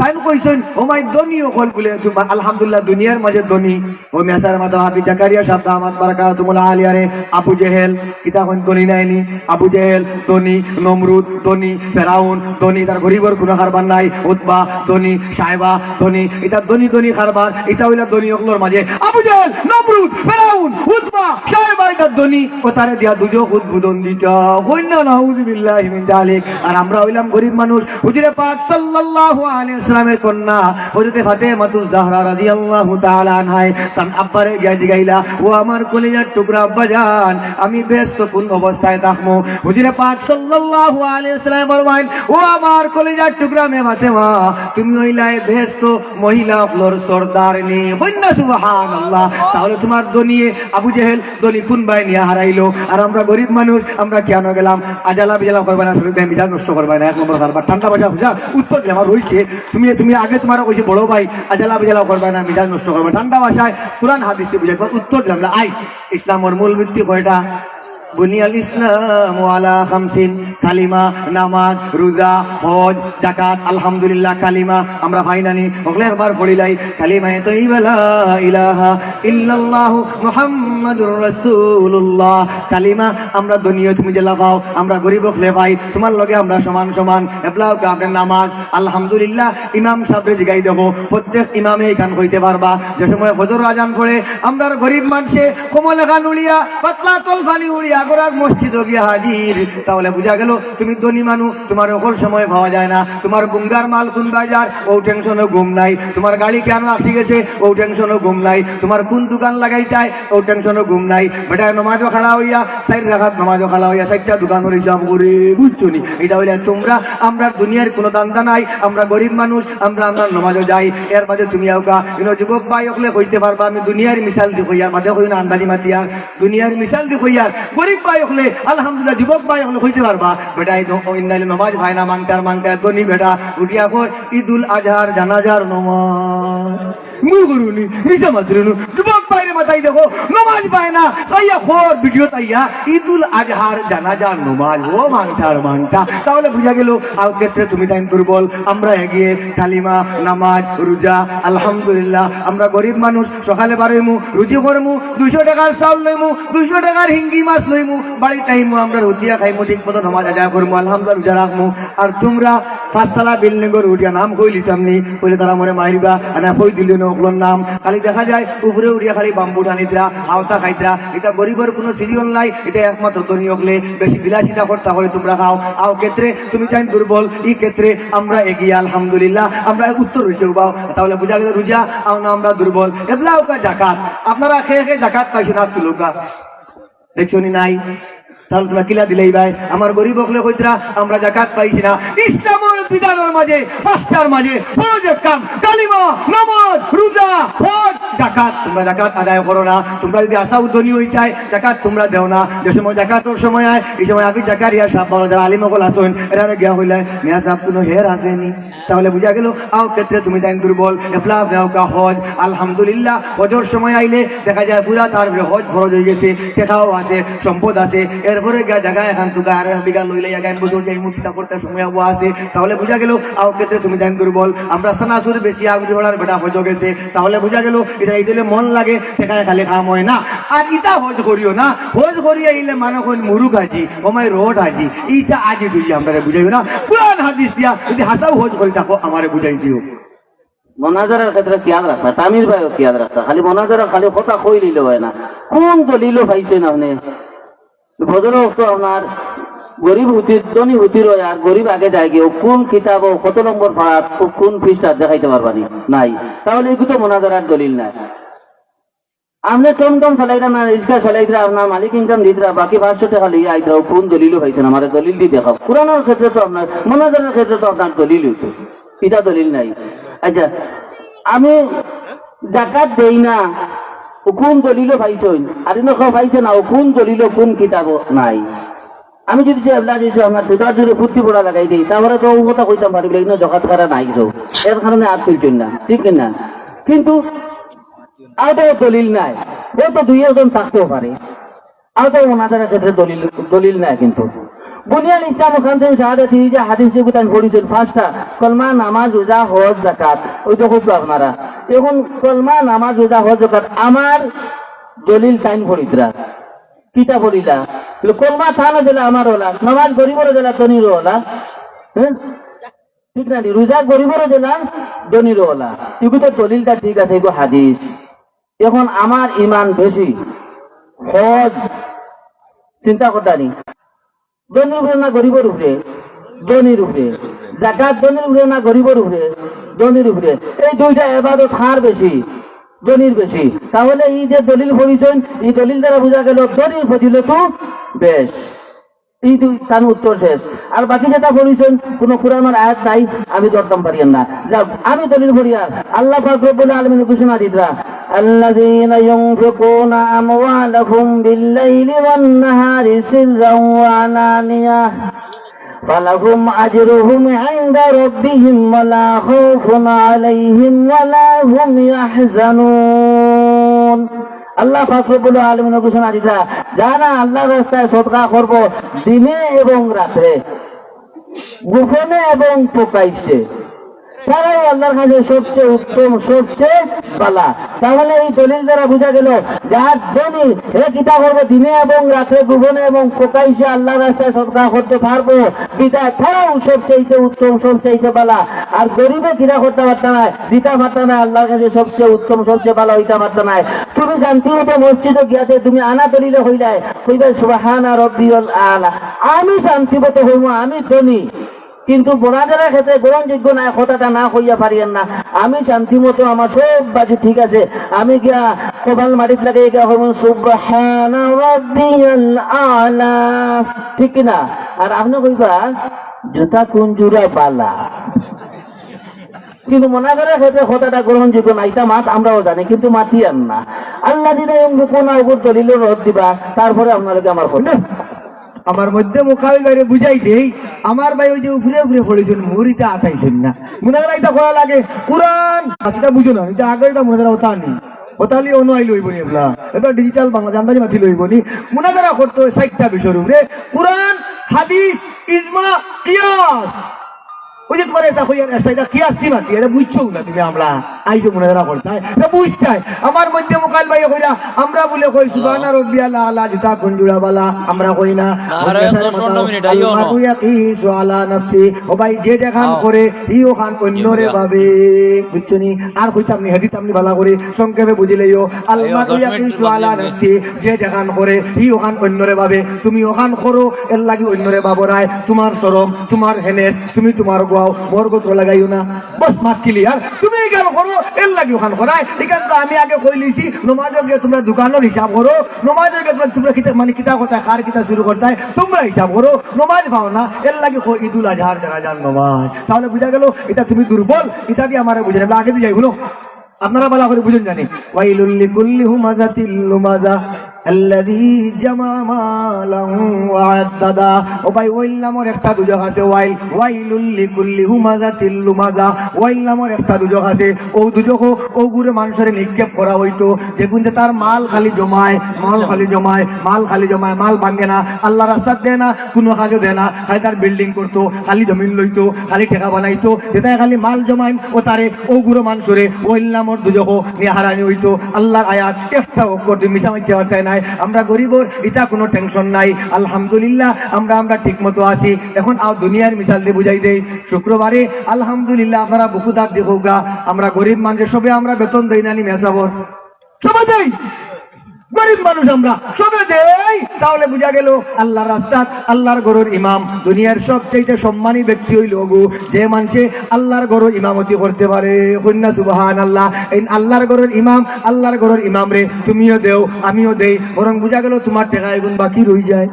তাইন কইছেন, "ও মাই, ধনী হকল বুলে, আলহামদুলিল্লাহ, দুনিয়ার মাঝে ধনী।" ও মেসার মাতা হাফিজ জাকারিয়া সাহেব দামাত বারাকাতুহুমুল আলিয়ারে, আবু জেহেল, কিতা কইন ধনী নাইনি? আবু জেহেল ধনী, নমরুদ ধনী, ফেরাউন ধনী, তার গরিবর কোনো কারবার নাই। উতবা ধনী, সাহেবা ধনী, ইটা ধনী ধনী কারবার, ইটা হইলা ধনী হকলর মাঝে। আবু জেহেল, নমরুদ, ফেরাউন, উতবা, সাহেবা, ইটা ধনী, ও তারে দিয়া দুজখ উদ্বোধন দিতা। কইন না, নাউযুবিল্লাহি মিন যালিক। আর আমরা হইলাম গরিব মানুষ। হুজুরে পাক সাল্লাল্লাহু আলাইহি ইসলামের কন্যা হযরতে ফাতেমাতুজ জাহরা রাদিয়াল্লাহু তাআলা আনহায় তান আব্বারে গিয়া জিগাইলা, "ও আমার কলিজার টুকরা আব্বা জান, আমি বেহেস্তো কুন অবস্থায় থাকমু?" হুজুরে পাক সাল্লাল্লাহু আলাইহি ওয়াসাল্লাম ফরমাইন, "ও আমার কলিজার টুকরা মেয়ে ফাতেমা, তুমি অইলায় বেহেস্তো মহিলা অকলর সর্দারনি।" কইন না সুবহানাল্লাহ। তাহলে তুমার ধনীয়ে আবু জেহেল ধনী কুনবায় নিয়া হারাইলো, আর আমরা গরিব মানুষ, আমরা কিয়ানো গেলাম? আজালা বিজালা করবায় না, শরীফ ভাই, মিজাজ নষ্ট করবায় না। এক নম্বর কারবার, ঠান্ডা বাসা বুঝা উত্তর দিলাম, আর রইছে। তুমি, তুমি আগে তুমারে কইছি বড় ভাই, আজালা বিজালা করবায় না, মিজাজ নষ্ট করবায়। ঠান্ডা ভাষায় কোরআন হাদিস দি বুঝাইবা, উত্তর দিলাম না। আই, ইসলামর মূল ভিত্তি কয়টা? বুনিয়াল ইসলামু আলা খামসিন, কালিমা, নামাজ, রোজা, হজ, জাকাত, আলহামদুলিল্লাহ, কালিমা। আমরা পাই না নি? হকলে একবার পড়িলাই, কালিমায়ে তৈয়বা লা ইলাহা ইল্লাল্লাহু মুহাম্মাদুর রাসূলুল্লাহ। কালিমা, আমরা ধনীয়ে তুমি যেলা পাও, আমরা গরিব অকলে পাই, তুমার লগে আমরা সমান সমান। এবলা অউকা আপনার নামাজ, আলহামদুলিল্লাহ, ইমাম সাবরে জিগাই দেখো, প্রত্যেক ইমামে ইখান কইতে পারবা। যে সময় ফজর আজান পড়ে, আমরার গরিব মানষে কমল এখান উড়িয়া, পাতলা তলফানি উড়িয়া, গোরাক মসজিদো গিয়া হাজির। তাহলে বুঝা গেল, তুমি ধনী মানুষ, তুমারে হকল সময় পাওয়া যায় না। তুমার গুঙ্গার মাল কুনবায় যার, অউ টেনশনো ঘুম নাই। তুমার গাড়ি কিয়ানো আটকি গেছে, অউ টেনশনো ঘুম নাই। তুমার কুন দোকান লাগাইতায়, অউ টেনশনো ঘুম নাই। বেটায় নমাজো খাড়া অইয়া, চাইর রাকাত নমাজো খাড়া অইয়া, চাইরটা দোকানর হিসাব করে, বুঝছো নি? ইটা অইলে তুমরা, আমরার দুনিয়ার কুনু ধান্দা নাই, আমরা গরিব মানুষ, আমরা, আমরা নমাজো যাই। এর বাদে তুমি অউকা, ইনো যুবক ভাই অকলে কইতে পারবা, আমি দুনিয়ার মিসাল দি কইয়ার, মাতে কইও না আন্দাজি মাতিয়ার, দুনিয়ার মিসাল দি কইয়ার, গরিব ভাই অকলে, আলহামদুলিল্লাহ, যুবক ভাই অকলে কইতে পারবা, বেটায় ইনো, ইন্নাইলে নমাজ পায় না, মাংতার মাংতার, ধনী বেটা, উঠিয়া কর, ঈদুল আজহার জানাজার নমাজ। মুই করুনি, মিছা মাতরুনু। যুবক ভাইরে মাতাই দেখো, নমাজ পায় না, তাইয়া খর ভিডিও তাইয়া, ঈদুল আজহার জানাজার নমাজ, ও মাংটার মাংটা। তাহলে বুঝা গেল, আও ক্ষেত্রে তুমি তাইন দুর্বল, আমরা এগিয়ে, কালিমা, নামাজ, রোজা, আলহামদুলিল্লাহ। আমরা গরিব মানুষ, সকালে বারইমু, রুজি করমু, দুইশো টাকার চাউল লইমু, দুইশো টাকার হিঙ্গি মাছ লইমু, বাড়িত আইমু, আমরা রুটিয়া খাইমু, ঠিক মতো নমাজ আদায় করমু, আলহামদুলিল্লাহ, রোজা রাখমু। আর তুমরা পাঁচতলা বিল্ডিংর উঠিয়া নাম কইলিতাম নি, কইলে তারা মরে মাইরবা, আর না কই দিলে না অকলর নাম। খালি দেখা যায় উপরে উঠিয়া খালি বাম্বু টানিতরা, আওতা খাইতরা। ইটা গরিবর কুনু সিরিয়াল নাই, ইটা একমাত্র ধনী অকলে বেশি বিলাসিতা করতা করে তুমরা খাও। আও ক্ষেত্রে তুমি তাইন দুর্বল, ই ক্ষেত্রে আমরা এগিয়ে, আলহামদুলিল্লাহ, আমরা উত্তর অইছে উবাও। তাহলে বুঝা গেল রোজা, আও না আমরা দুর্বল। এবলা অউকা জাকাত, আপনারা কে কে জাকাত পাইছইন, আত তুলউক্কা। দেখছো নি নাই? তাহলে তুমরা কিলা দিলাইবায়? আমার গরিব অকলে কইতরা, আমরা জাকাত পাইছি না। ইসলামর বিধানর মাঝে, পাঁচটার মাঝে, ফরজ এক কাম, কালিমা, নামাজ, রোজা, হজ, জাকাত। তুমরা জাকাত আদায় করো না। তুমরা যদি আসাও ধনী অইতায়, জাকাত তুমরা দেও না। যে সময় জাকাতর সময় আয়, ই সময় হাফিজ জাকারিয়া সাব, বড় যারা আলিম অকল আছইন, এরারে গিয়া কইলায়, মিয়া সাব, কুনু হের আছে নি? তাহলে বুঝা গেল, আও ক্ষেত্রে তুমি তাইন দুর্বল। এবলা অউকা হজ, আলহামদুলিল্লাহ, হজর সময় আইলে দেখা যায় পুরা তার উপরে হজ ফরজ অইগেছে, টেকাও আছে, সম্পদ আছে, এরপরে গিয়া জাগা এখান তুকা আরো এক বিঘা লইলে এক বছর যাইমু, চিন্তা করতে সময় অবো আছে। তাহলে বুঝা গেল, আও ক্ষেত্রে তুমি তাইন দুর্বল। আমরা সানাসুর বেশি আগুরি হলার বেটা হজো গেছে, তাহলে বুঝা গেল, ইটা ইদিলে মন লাগে, টেকায় খালি কাম অয় না। আর ইটা হজ করিও না, হজ করি আইলে মানে কইন মুরুক হাজি, ও মাই রোড হাজি, ইটা আজি তুই আমরারে বুঝাইও না। কোরআন হাদিস দিয়া যদি হাছাউ হজ করি থাকো, আমারে বুঝাই দিও। মোনাজারার ক্ষেত্রে খেয়াল রাখতা, তামির ভাইও খেয়াল রাখতা। খালি মোনাজারা খালি কথা কইলিলে অয় না, কুন দলিলও পাইছইন আপনে? ফজর অক্ত আপনার গরিব হুতির, ধনী হুতির অয়, আর গরিব আগে যায়গি, অউ কুন কিতাবো কত নম্বর পারাত, অউ কুন পৃষ্ঠা দেখাইতে পারবা নি? নাই। তাহলে ইগু তো মোনাজারার দলিল নায়। আপনে টমটম চালাইরা না, রিক্সা চালাইরা, আপনার মালিক ইনকাম দিতরা, বাকি পাঁচশো টেকা লইয়া আইতরা, অউ কুন দলিলও পাইছইন? আমারে দলিল দি দেখাও। কোরআনর ক্ষেত্রে তো আপনার, মোনাজারার ক্ষেত্রে তো আপনার দলিল অইতো, ইটা দলিল নাই। আচ্ছা, আমি জাকাত দেই না, অউ কুন দলিলও পাইছইন? আর ইনো কেউ পাইছে না, অউ কুন দলিলও কুন কিতাবো নাই? আমি যদি চাই, এবলা যদি আপনার দুটার জুড়ে ফুর্তি পড়া লাগাই দেই, তাহলে তো অউ কথা কইতাম পারি, ইনো জাকাত কারা নাই তো, এর কারণে আত তুলছইন না, ঠিক না? কিন্তু আর তো দলিল নাই, অউ তো দুই একজন থাকতেও পারে। আর তো মোনাজারার ক্ষেত্রে দলিল, দলিল নাই কিন্তু। বুনিয়াল ইসলাম খামসিন শাহাদাতিন, ই যে হাদিস যেগু তাইন পড়ছইন, পাঁচটা, কলমা, নামাজ, রোজা, হজ, জাকাত, অউ যে কইলা আপনারা। এখন কলমা, নামাজ, রোজা, হজ, জাকাত, আমার দলিল তাইন পড়িতরা। কিতা পড়িলা? বলে, কলমা তানও যেলা আমার অলা, নামাজ গরিবরও যেলা ধনীরও অলা। হ্যাঁ? ঠিক না নি? রোজা গরিবরও যেলা, ধনীরও অলা। ইগু তো দলিলটা ঠিক আছে, ইগু হাদিস। এখন আমার ইমান বেশি, হজ চিন্তা করতা নি, ধনীর উপরে না গরিবর উপরে? ধনীর উপরে। জাকাত ধনীর উপরে না গরিবর উপরে? ধনীর উপরে। এই দুইটা এবাদত কার বেশি? ধনীর বেশি। তাহলে এই যে দলিল পড়ছইন, এই দলিল দ্বারা বুঝা গেল ধনীর ফজিলত বেশ। এই দুই তান উত্তর শেষ। আর বাকি যেটা পড়ছইন, কোনো কোরআনর আয়াত নাই, আমি ধরতাম পারিয়ার না। যাক, আমি দলিল পড়িয়ার। আল্লাহ পাক রব্বুল আলামিন ঘোষণা দিতরা, الذين ينفقون أموالهم بالليل والنهار سرا وعلانية فلهم أجرهم عند ربهم ولا خوف عليهم ولا هم يحزنون। আল্লাহ পাক রব্বুল আলামিন ঘোষণা দিতরা, যারা আল্লাহর রাস্তায় সদকা করব দিনে এবং রাত্রে, গোপনে এবং প্রকাশ্যে, তারাই আল্লাহর কাছে সবচেয়ে উত্তম, সবচেয়ে বালা। তাহলে এই দলিল দ্বারা বুঝা গেল, যার ধনী, হে কিতা করবো, দিনে এবং রাতে, গোপনে এবং প্রকাশ্যে আল্লাহর রাস্তায় সদকা করতে পারবো, বিধায় তারাও সবচেয়ে উত্তম, সবচেয়ে বালা। আর গরিবে কিনা করতে পারতা নায়, দিতা পারতা নায়, আল্লাহর কাছে সবচেয়ে উত্তম, সবচেয়ে বালা হইতা পারতা নায়। তুমি শান্তি মতো মসজিদে গিয়াতে তুমি আনা দলিলে হইলায়, কইবে সুবহানা রব্বিয়াল আলা। আমি শান্তি মতো হইমু, আমি ধনী, কিন্তু মোনাজারার ক্ষেত্রে গ্রহণযোগ্য নায়, কথাটা না কইয়া পারিয়ার না। আমি শান্তি মতো আমার সব বাজু ঠিক আছে, আমি গিয়া কপাল মাটিত লাগাই গিয়া কইমু সুবহানা রব্বিয়াল আলা, ঠিক কি না? আর আপনে কইবা জুতা কুন জুড়া বালা। কিন্তু মোনাজারার ক্ষেত্রে কথাটা গ্রহণযোগ্য না, ইটা মাত আমরাও জানি, কিন্তু মাতিয়ার না। আল্লাযিনা ইয়ানফিকুনা, ওগুর দলিলও রদ দিবা, তারপরে আপনার লগে আমার কথা। আমার মধ্যে মোকাবিল ভাইরে বুঝাই দেই, আমার ভাই ওই যে উপরে উপরে পড়ছইন, মুড়িতে আতাইছইন না। মোনাজারা ইটা করা লাগে, কোরআন, আচ্ছা, ইটা বুঝো না, ইটা আগে ইটা মোনাজারা ওটা নি। ওটা লিয়ে অন্য আইলে হইব নি এবলা। এটা digital বাংলা, জানদারি মাতিলে হইব নি। মোনাজারা করতে হয় চারটা বিষয়র উপরে, কোরআন, হাদিস, ইজমা, কিয়াস। ওই যে তোমার এটা কইয়ার, এটা, এটা কিয়াস দি মাতি, এটা বুঝছো না তুমি, আমরা আইছো মোনাজারা করতায়, এটা বুঝতায়। আমার মধ্যে মোকাবিল ভাইয়ে কইরা, আমরা বলে কই, সুবহানা রব্বিয়াল আলা, জুতা কুন জুড়া বালা, আমরা কই না। আরে, ওই যে দশ পনেরো মাতাও, মিনিট, আইও না। আল মারু ইয়াকিসু আলা নাফসি। ও ভাই, যে যেখান আও। করে, হি ওখান অন্যরে ইয়া। ভাবে। বুঝছো নি? আর কইতাম নি, হেদিতাম নি বালা করে, সংক্ষেপে বুঝিলেইও। আল আইও, মারু দশ মিনিট ইয়াকিসু আলা বাকি আছে। নাফসি। যে যেখান করে, হি ওখান অন্যরে ভাবে। তুমি ওখান করো, এর লাগি অন্যরে ভাবো নায়। তোমার শরম, তোমার হেনেস, তুমি তোমার গোয়াও, মোর গোত্র লাগাইও না। বস, মাত clear। তুমি ইখান করো, এর লাগি ওখান করায়। ইখান তো আমি আগে কইলিছি, নমাজে গিয়া তোমরা দোকানর হিসাব করো, নমাজে গিয়া তোমরা, তোমরা কিতা, মানে কিতা করতায়, কার কিতা শুরু করতায়, তোমরা হিসাব করো, নমাজ পাও না, এর লাগি কই ঈদুল আজহার জানাজার নমাজ। তাহলে বুঝা গেল, ইটা তুমি দুর্বল, ইটা দি আমারে বুঝাই না, আগে দি যাই, হুনো। আপনারা বালা করে বুঝুন জানি। ওয়াইলুল লিকুল্লি হুমাযাতিল লুমাযা, আল্লাযী জামা মালান ওয়া আদ্দাদা। ও ভাই, ওয়াইল নামর একটা দুজখ আছে, ওয়াইল, ওয়াইলুল লিকুল্লি হুমাযাতিল লুমাযা। ওয়াইল নামর একটা দুজখ আছে। ও দুজখ, ও গুরে মানুষরে নিক্ষেপ করা হইতো, যেগুনতে তার মাল খালি জমায়, মাল খালি জমায়, মাল খালি জমায়, মাল ভাঙে না, আল্লাহ রাস্তাত দেয় না, কোনো কাজও দেয় না, খালি তার building করতো, খালি জমিন লইতো, খালি টেকা বানাইতো, যেটায় খালি মাল জমাইন, ও তারে, ও গুরু মানুষরে, ওইল নামর দুজখো নিয়া হারানি হইতো। আল্লাহর আয়াত, একটা অক্ষর তুমি মিছা মাইতে পারতায় নায়। আমরা গরিবর, ইটা কোনো tension নাই, আলহামদুলিল্লাহ, আমরা, আমরা ঠিক মতো আছি। এখন আও দুনিয়ার মিসাল দি বুঝাই দেই। শুক্রবারে, আলহামদুলিল্লাহ, আপনারা বুকু দাঁত দেখো গা, আমরা গরিব মানুষ, সবে আমরা বেতন দেই না নি মেসাবর? সবে দেই। গরিব মানুষ আমরা, সবে দেই। তাহলে বুঝা গেল আল্লাহর রাস্তাত আল্লাহর ঘরর ইমাম, দুনিয়ার সবচেয়ে সম্মানী ব্যক্তি হইল ওগু, যে মানষে আল্লাহর ঘরর ইমামতি করতে পারে। কইন্না সুবহানাল্লাহ। এই আল্লাহর ঘরর ইমাম, আল্লাহর ঘরর ইমাম রে, তুমিও দেও, আমিও দেই, বরং বুঝা গেল তোমার টেকা এগুন বাকি রই যায়।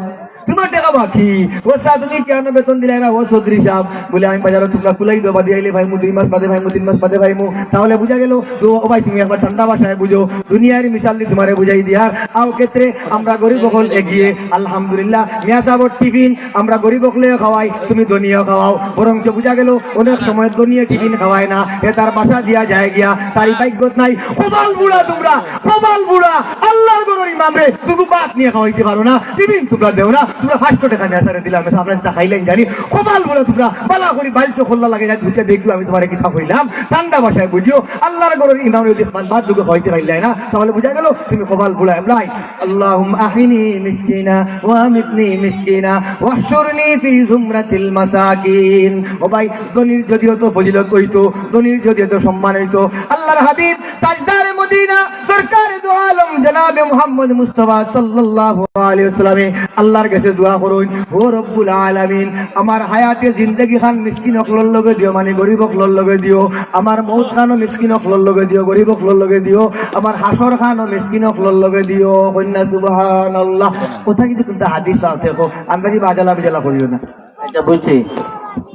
তোমার টেকা বাকি। ও স্যার, তুমি কেন বেতন দিলে না? ও চৌধুরী সাহেব, বলে, আমি বাজারো তোমরা কুলাই দেবা, দিয়াইলে ভাইমু, দুই মাস বাদে ভাইমু, তিন মাস বাদে ভাইমু। তাহলে বুঝা গেল, তো ও ভাই, তুমি একবার ঠান্ডা ভাষায় বুঝো, দুনিয়ার মিসাল দি তোমারে বুঝাই দিয়ার। আও ক্ষেত্রে আমরা গরিব অকল এগিয়ে, আলহামদুলিল্লাহ, মিয়া সাহেবর টিফিন আমরা গরিব অকলেও খাওয়াই, তুমি ধনীও খাওয়াও। বরঞ্চ বুঝা গেল, অনেক সময় ধনীয়ে টিফিন খাওয়ায় না, এ তার বাসা দিয়া যায় গিয়া, তার ই ভাগ্যত নাই। কপাল বুড়া তোমরা, কপাল বুড়া, আল্লাহর ঘরর ইমাম রে, তুমি ভাত নিয়া খাওয়াইতে পারো না, টিফিন তোমরা দেও না, তোমরা পাঁচশো টেকা নিয়া সারে দিলাম, আমরা সেটা খাইলেন জানি। কপাল বুড়া তোমরা, বালা করি বাইলছো খোল্লা লাগে যায়, দুইটা দেখবো আমি তোমারে কিতা কইলাম, ঠান্ডা ভাষায় বুঝিও, আল্লাহর ঘরর ইমাম যদি ভাত দুগু খাওয়াইতে পারলে না, তাহলে বুঝা গেল তুমি কপাল বুড়া। এমলাই, আল্লাহুম্মা আহিনি মিসকিনা ওয়া আমিতনি মিসকিনা ওয়াহশুরনি ফি জুমরাতিল মাসাকিন। ও ভাই, ধনীর যদি অত ফজিলত হইতো, ধনীর যদি অত সম্মান হইতো, আল্লাহর হাবিব তাজদারে মদিনা না, সরকারে দু আলম জনাবে মুহাম্মদ মুস্তাফা সাল্লাল্লাহু আলাইহি ওয়াসাল্লামে আল্লাহর কাছে দোয়া করইন, "ও রব্বুল আলামিন, আমার হায়াতে জিন্দেগি খান মিসকিন অকলর লগে দিও, মানে গরিব অকলর লগে দিও, আমার মউত খানও মিসকিন অকলর লগে দিও, গরিব অকলর লগে দিও, আমার হাশর খানও মিসকিন অকলর লগে দিও।" কইন না সুবহানাল্লাহ। কথা কিন্তু কুনটা হাদিস আছে, কো আন্দাজি বাজালা বিজালা করিও না। আচ্ছা, বুঝছি।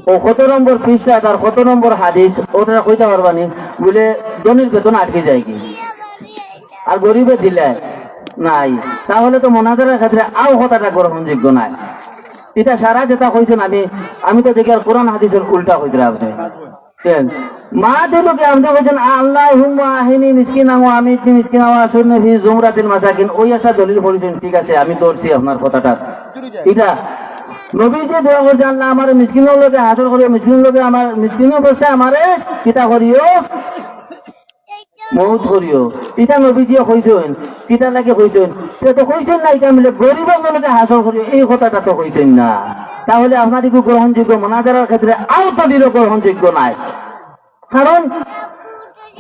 ও কত নম্বর পৃষ্ঠা আর কত নম্বর হাদিস, ওটা কইতা পারবানি? বলে, ধনির বেতন আটকি যায় কি? আর গরিবে দিলে নাই, তাহলে তো মোনাজারার ক্ষেত্রে আও কথাটা গ্রহণযোগ্য নাই। এটা সারা যেটা কইছেন, আমি, আমি তো দেখি আর কোরআন হাদিসের উল্টা কইতে আপনি। কেন? মা দিলুকে আপনি কইছেন, "আল্লাহুম্মা আহিনি মিসকিনান ওয়া আমিতনি মিসকিনান ওয়া আহশুরনি ফি জুমরাতিল মাসাকিন।" ওই একটা দলিল পড়ছেন, ঠিক আছে, আমি ধরছি আপনার কথাটা। এটা নবীজি দোয়া করছেন, "আল্লাহ, আমার মিসকিনর লগে হাশর করিও, মিসকিনর লগে আমার, মিসকিন অবস্থায় আমারে কিতা করিও?" মউত করিও। ইটা নবীজিয়ে কইছইন, কিতা লাগি কইছইন? তে তো কইছইন না, ইটা মিলে গরিব অকলর লগে হাশর করিও, এই কথাটা তো কইছইন না। তাহলে আপনার ইগু গ্রহণযোগ্য, মোনাজারার ক্ষেত্রে আও দলিলও গ্রহণযোগ্য নাই। কারণ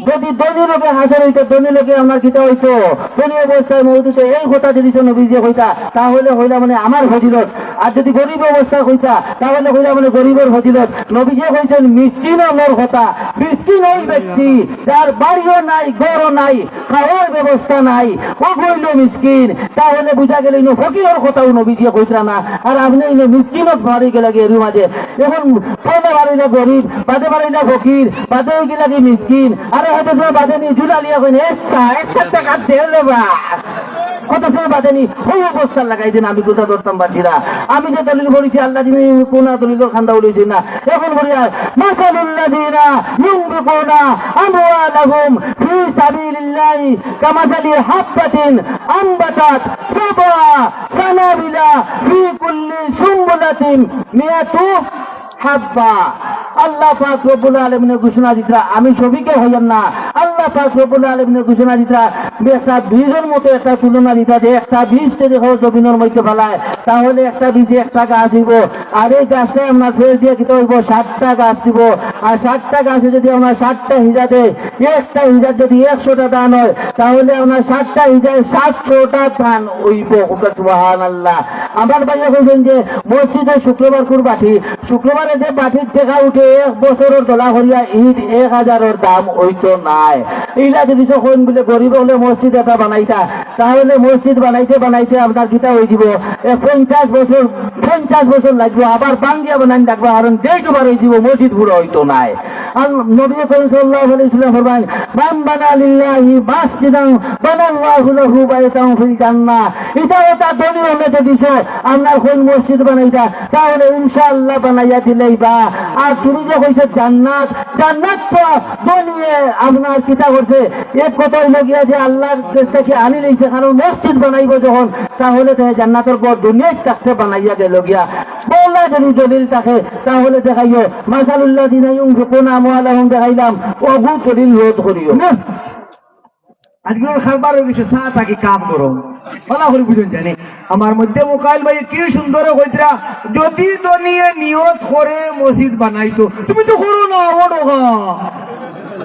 যদি ধনির লগে হাশর অইতো, ধনির লগে আপনার কিতা অইতো, ধনি অবস্থায় মউত অইতো, এই কথা যদি তো নবীজিয়ে কইতা, তাহলে কইলা মানে আমার ফজিলত। আর যদি গরিব অবস্থায় কইতা, তাহলে কইলা মানে গরিবর ফজিলত। নবীজিয়ে কইছইন মিসকিন অকলর কথা। মিসকিন ওই ব্যক্তি যার বাড়িও নাই, ঘরও নাই, খাওয়ার ব্যবস্থা নাই, অগু অইলো মিসকিন। তাহলে বুঝা গেল ইনো ফকিরর কথাও নবীজিয়ে কইতরা না। আর আপনে ইনো মিসকিনত বাড়ি গেলা গিয়া এরু মাঝে। এখন পয়লা বাড়িলা গরিব, বাদে বাড়িলা ফকির, বাদে অইগেলা কি মিসকিন। আরে হয়তো সে বাদে নি জুলালিয়া কইন, "এ চা, একটা টাকা দে রে বা।" কত সময় বাদে নি, ওই অবস্থা লাগাই দিন, আমি কোথা ধরতাম পারছি না। আমি যে দলিল পড়ছি, আল্লাহ দিনে কোন দলিলর খান্দা উঠেছি না। এখন বলি আর, "মাসালুল্লাযীনা ইউনফিকুনা আমওয়ালাহুম ফি সাবিলিল্লাহি কামাসালি হাব্বাতিন আম্বাতাত সাবআ সানাবিলা ফি কুল্লি সুম্বুলাতিন মিয়াতু হাব্বা।" আল্লাহ পাক রব্বুল আলামিনে ঘোষণা দিতরা, আমি সবিকে হইয়ার না। আল্লাহ পাক রব্বুল আলামিনে ঘোষণা দিতরা, একটা বীজর মতো একটা তুলনা দিতরা যে একটা বীজ যদি কেউ জমিনর মধ্যে ফালায়, তাহলে একটা বীজে একটা গাছ অইবো, আর এই গাছটায় আপনার ফের দিয়া কিতা অইবো, ষাটটা গাছ দিবো। আর ষাটটা গাছে যদি আপনার ষাটটা হিজা দেয়, একটা হিজাত যদি একশোটা ধান হয়, তাহলে আপনার ষাটটা হিজায় সাতশোটা ধান অইবো। সুবহানাল্লাহ। আমার ভাইয়ে কইছইন যে মসজিদে শুক্রবার কুর বাটি, শুক্রবারে যে বাটির টেকা উঠে এক বছরর দলা করিয়া ইট এক হাজারর দাম অইতো নায়। ইলা যদি সে কইন বুলে গরিব অকলে মসজিদ এটা বানাইতা, তাহলে মসজিদ বানাইতে বানাইতে আপনার কিতা অই দিবো, এ পঞ্চাশ বছর, পঞ্চাশ বছর লাগবো, আবার ভাঙ্গিয়া বানাইন লাগবো, কারণ date over অই দিবো, মসজিদ পুরা অইতো নায়। আর নবী করিম সাল্লাল্লাহু আলাইহি ওয়াসাল্লাম ফরমাইন, "মান বানা লিল্লাহি মাসজিদান বানাল্লাহু লাহু বাইতান ফিল জান্নাহ।" ইটা ওটা ধনী অকলে তো দিছো, আপনার কইন মসজিদ বানাইতা, তাহলে ইনশাআল্লাহ বানাইয়া দিলাইবা। আর তুমি যে কইছো জান্নাত, জান্নাত তো ধনীয়ে আপনার কিতা করছে, এক কথা অইলো গিয়া যে আল্লাহর কাছ থাকি আনি লইছে, কারণ মসজিদ বানাইবো যখন, তাহলে তো জান্নাতর ঘর দুনিয়াত থাকতে বানাইয়া গেলো গিয়া। বলা যদি দলিল থাকে, তাহলে দেখাইও, মাসালুল্লাযীনা ইউনফিকুনা আমওয়ালাহুম দেখাইলাম, অগু দলিল রদ করিও। না। আজকাল কারবার অই গেছে, চা থাকি কাম গরম। ভালা করি বুঝইন জানি। আমার মধ্যে মোকাইল ভাই কি সুন্দর কইতরা, যদি ধনীয়ে নিয়ত করে মসজিদ বানাইতো, তুমি তো করো না, ওঠো গা।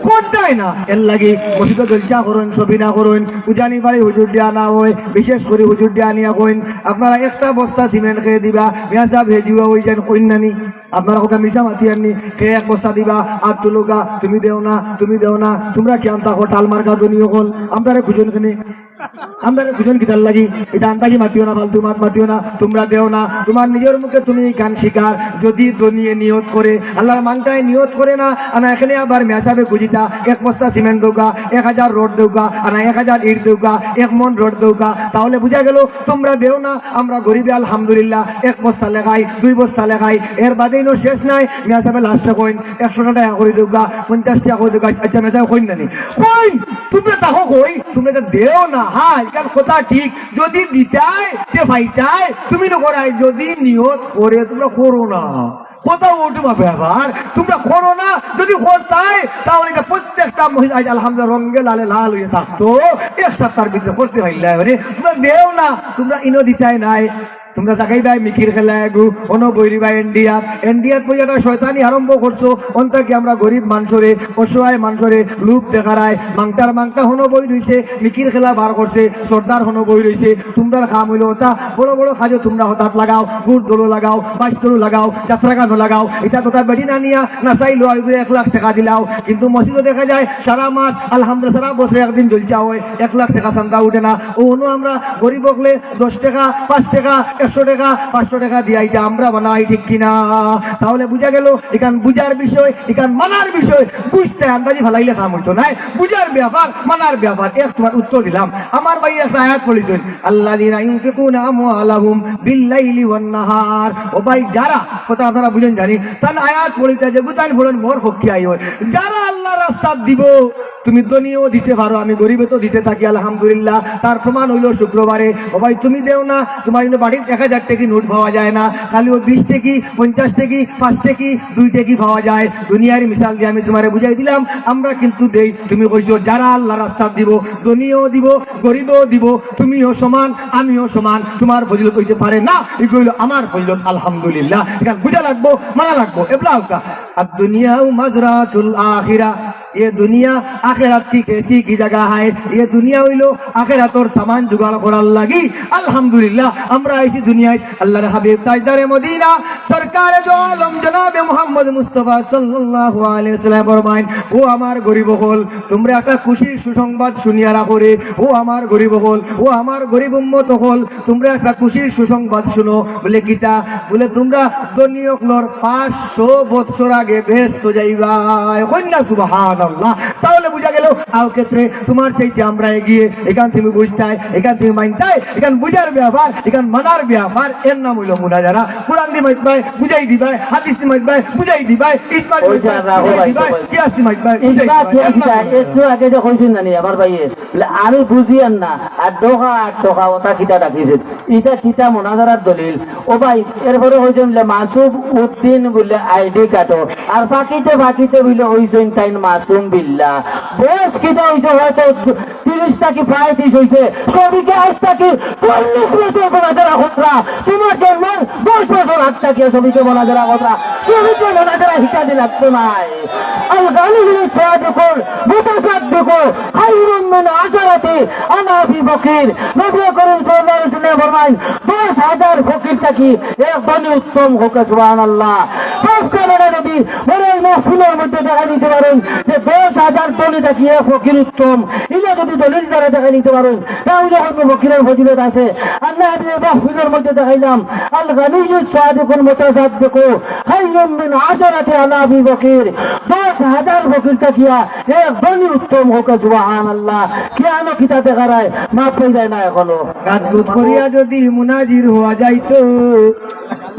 করতায় না। এর লাগি মসজিদো জলসা করইন, সবিনা করইন, উজানি বাড়ি হুজুর দিয়া আনা অয়, বিশেষ করি হুজুর দিয়া আনিয়া কইন, আপনারা একটা বস্তা সিমেন্ট খেয়ে দিবা, মিয়া সাহেব হেজুয়া অই যাইন, কইন নানি। আপনারা কথা মিছা মাতিয়ার নি, কে এক বস্তা দিবা, আর তুলুকা, তুমি দেও না, তুমি দেও না, তোমরা কিয়ান থাকো টাল মার্কা ধনী অকল, আমরারে খুজইন কেনে? আমরারে খুজইন কিতার লাগি? ইটা আন্দাজি মাতিও না, ফালতু মাত মাতিও না, তোমরা দেও না, তোমার নিজর মুখে তুমি ইখান স্বীকার। যদি ধনীয়ে নিয়ত করে, আল্লাহর মানতায় নিয়ত করে না, আনা এখানে আবার মিয়া সাহেবে খুজিতা, এক বস্তা সিমেন্ট দেউকা, এক হাজার রড দেউকা, আনা এক হাজার ইট দেউকা, এক মন রড দেউকা, তাহলে বুঝা গেল তোমরা দেও না, আমরা গরিবে আলহামদুলিল্লাহ এক বস্তা লেখাই, দুই বস্তা লেখাই, এর বাদে ইনো শেষ নাই। মিয়া সাহেবে লাস্টে কইন, "একশো টেকা করি দেউকা, পঞ্চাশ টেকা করি দেউকা।" আচ্ছা, মিয়া সাহেব কইন না নি? কইন, তোমরা তাকো কই, তোমরা তো দেও না। হ্যাঁ, ইখান কথা ঠিক, যদি দিতায়, তে পাইতায়, তুমি তো করাই, যদি নিয়ত করে, তোমরা করো না। কথা ওঠে বা ব্যাপার, তোমরা করো না, যদি করতায়, তাহলে ইটা প্রত্যেকটা মসজিদ আজ আলহামদুলিল্লাহ রঙে লালে লাল অইয়া থাকতো, এক সপ্তাহর ভিতরে করতে পারলে, মানে, তোমরা দেও না, তোমরা ইনো দিতায় নায়। তুমরা জাগাই ভাই মিকির খেলা এগু, অনো বইরি ভাই ইন্ডিয়াত, ইন্ডিয়াত বই একটা শয়তানি আরম্ভ করছো। অন থাকি আমরা গরিব মানষরে, অসহায় মানষরে, লোভ দেখারায়, মাংটার মাংটা হনো বই রইছে, মিকির খেলা বার করছে, সর্দার হনো বই রইছে। তুমরার কাম অইলো ওটা, বড় বড় কাজো তুমরা হঠাৎ লাগাও, গুড় দলো লাগাও, বাইশ দলো লাগাও, যাত্রা গানও লাগাও, এটা কথা বেটি না নিয়া নাচাইলো, আইগুরে এক লাখ টাকা দিলাও, কিন্তু মসজিদও দেখা যায় সারা মাস, আলহামদুলিল্লাহ, সারা বছরে একদিন জলসা হয়, এক লাখ টাকা চান্দা উঠে না। ও হনো আমরা গরিব হকলে দশ টাকা, পাঁচ টাকা, একশো টাকা, পাঁচশো টাকা দিয়া ইটা আমরা বানাই, ঠিক কিনা? তাহলে বুঝা গেল, এখান বুঝার বিষয়, এখান মানার বিষয়। বুঝতে আন্দাজি ফালাইলে কাম হইতো নায়, বুঝার ব্যাপার, মানার ব্যাপার। এক তোমার উত্তর দিলাম। আমার ভাই একটা আয়াত পড়িছইন, "আল্লাযীনা ইউনফিকুনা আমওয়ালাহুম বিল্লাইলি ওয়ান নাহার।" ও ভাই, যারা, কথা আপনারা বুঝেন জানি, তান আয়াত পড়িতে যে গুতান পড়েন মোর পক্ষে আই হয়। যারা আল্লাহর রাস্তাত দিব, তুমি ধনীও দিতে পারো, আমি গরিবে তো দিতে থাকি, আলহামদুলিল্লাহ। তার প্রমাণ হইলো শুক্রবারে, ও ভাই, তুমি দেও না, তোমার ইনো বাড়িত এক হাজার টেকি নোট পাওয়া যায় না, খালি ও বিশ টেকি, পঞ্চাশ টেকি, পাঁচ টেকি, দুই টেকি পাওয়া যায়। দুনিয়ার মিসাল দিয়া আমি তোমারে বুঝাই দিলাম, আমরা কিন্তু দেই। তুমি কইছো, যারা আল্লাহর রাস্তাত দিব, ধনীও দিব, গরিবেও দিব, তুমিও সমান, আমিও সমান, তোমার ফজিলত হইতে পারে না, এগু অইলো আমার ফজিলত, আলহামদুলিল্লাহ। এখান বুঝা লাগবো, মানা লাগবো, এবলা হউক্কা। আর দুনিয়াও মাজরাতুল আখিরা, এ দুনিয়া আখেরাত কি খেতি কি জাগা হায়, এ দুনিয়া অইলো আখেরাতর সামান জোগাড় করার লাগি। আলহামদুলিল্লাহ, আমরা আইছি দুনিয়াত। আল্লাহর হাবিব তাজদারে মদিনা সরকারে দো আলম জনাবে মুহাম্মদ মুস্তাফা সাল্লাল্লাহু আলাইহি ওয়াসাল্লাম ফরমাইন, "ও আমার গরিব হকল, তোমরা একটা খুশির সুসংবাদ শুনিয়া রাখো রে। ও আমার গরিব হকল, ও আমার গরিব উম্মত হকল, তোমরা একটা খুশির সুসংবাদ শুনো।" বলে, "কিতা?" বলে, "তোমরা ধনী হকলর পাঁচশো বৎসর আগে বেহেস্ত যাইবায়।" কইন না সুবহানাল্লাহ। তাহলে বুঝা গেল, আও ক্ষেত্রে তোমার চাইতে আমরা এগিয়ে। এখান তুমি বুঝতায়, এখান তুমি মানতায়, এখান বুঝার ব্যাপার, এখান মানার ব্যাপার। এর নাম হইল মুনাজারা। কোরআন দি মাতবায়, বুঝাই দিবায়, হাদিস দি মাতবায়, বুঝাই দিবায়, ইজমা দি ওই যে মাতবায়, রাখো বুঝাই ভাই, দিবায়, সবাই। কিয়াস দি মাতবায়, ইজমা বুঝাই দিবায়। কিয়াস এর নাম দিতা? হইল একটু আগে যে কইছইন জানি আমার ভাইয়ে, বলে, "আমি বুঝিয়ার না, আর ডোকা আর টোকা ওটা কিতা ডাকিছে, ইটা কিতা মোনাজারার দলিল?" ও ভাই, এরপরে কইছইন বলে, "মাসুম উদ্দিন বলে আইডি কার্ডও, আর ফাকিতে ফাকিতে বলে কইছইন তাইন মাসুম বিল্লা।" বয়স কিতা হইছে? হয়তো তিরিশ থাকি পঁয়ত্রিশ হইছে। শফিকে আজ থাকি চল্লিশ বছর মোনাজারা কররা, তোমার জন্মর দশ বছর আগ থাকি শফিকে মোনাজারা কররা। শফিকে মোনাজারা হিকানি লাগতো নায়। আল গানিয়্যুস সাদিকুল মুতাসাদ্দিকু খায়রুম মিন আশারাতি আলাফি ফকির। নবী করিম সাল্লাল্লাহু আলাইহি ওয়াসাল্লাম ফরমাইন, দশ হাজার ফকির থাকি এক ধনী উত্তম হউক, সুবহানাল্লাহ। পাঁচ কারণে নবী বড় এই মাহফিলর মধ্যে দেখাই দিতে পারেন যে দশ হাজার ধনী থাকি এক ফকির উত্তম। ইলা যদি দলিল দ্বারা দেখাই দিতে পারেন, তাহলে হয়তো ফকিরর ফজিলত আছে। আর না, আমি এই মাহফিলর মধ্যে দেখাইলাম, আল গানিয়্যুস সাদিকুল মুতাসাদ্দিকু খায়রুম মিন আশারাতি আলাফি ফকির। দশ হাজার ফকির থাকিয়া এক ধনী উত্তম হউক, সুবহানাল্লাহ। কিয়ানো কিতা দেখারায়, মাফ পাই যায় না এখনো। গাছ গুত করিয়া যদি মুনাজির হওয়া যাইতো,